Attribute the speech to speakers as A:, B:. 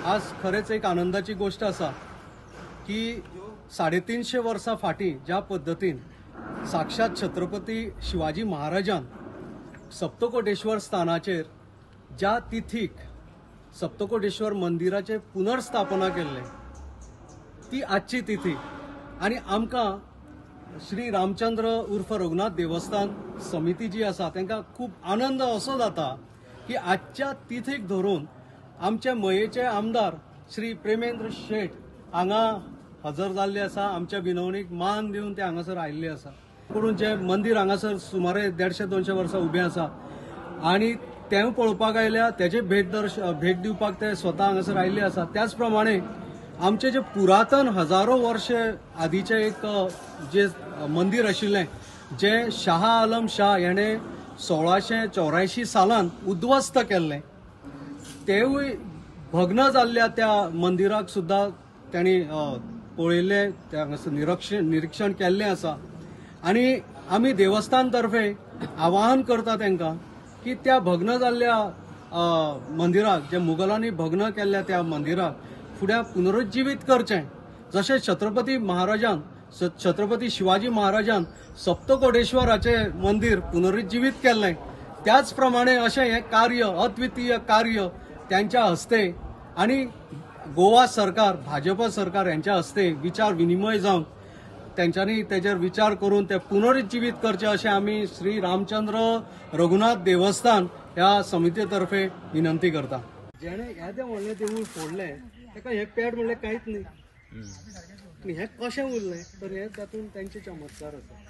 A: आज खरेंच एक आनंदाची गोष्ट आसा की 350 वर्सां फाटीं ज्या पद्दतीन साक्षात छत्रपती शिवाजी महाराजान सप्तकोटेश्वर स्थानाचेर ज्या तिथीक सप्तकोटेश्वर मंदिराचे पुनर्स्थापना केल्लें ती आजची तिथी आनी आमकां श्री रामचंद्र उर्फ रघुनाथ देवस्थान समिती जी आसा तांकां खूब आनंद असो जाता की आजच्या तिथीक धरून आमचे मयेचे आमदार श्री प्रेमेंद्र शेट हांगा हजर जाल्ले आसा. आमच्या विनवणीक मान दिवन ते हांगासर आयिल्ले आसा. करून जे मंदीर हांगासर सुमारे 150-200 वर्सां उबें आसा आनी तें पळोवपाक आयल्या, तेजे भेट दिवपाक ते स्वता हांगासर आयिल्ले आसा. त्याच प्रमाणे आमचे जे पुरातन हजारो वर्ष आदीचें एक जे मंदीर आशिल्लें जें शाह आलम शाह हेणें 1684 सालान उद्ध्वस्त केल्लें तेवूय भग्न जाल्ल्या त्या मंदिराक सुद्दां तांणी पळयल्लें, ते हांगासर निरीक्षण केल्लें आसा. आनी आमी देवस्थान तर्फे आवाहन करता तांकां की त्या भग्न जाल्ल्या मंदिराक, जे मुगलांनी भग्न केल्ल्या त्या मंदिराक फुडें पुनरुज्जीवीत करचें. जशें छत्रपती महाराजान, छत्रपती शिवाजी महाराजान सप्तकोटेश्वराचें मंदीर पुनरुज्जीवीत केल्लें त्याच प्रमाणे अशें हें कार्य, अद्वितीय कार्य त्यांच्या हस्ते आनी गोवा सरकार, भाजपा सरकार यांच्या हस्ते विचार विनिमय जावन तेंच्यांनी तेजेर विचार करून ते पुनरुज्जीवीत करचे अशें आमी श्री रामचंद्र रघुनाथ देवस्थान ह्या समिती तर्फे विनंती करता. जेणे येदें व्हडलें देवूळ फोडलें ताका हें पेड म्हणलें कांयच न्ही, पूण हें कशें उरलें तर हें तातूंत तेंचे चमत्कार आसा.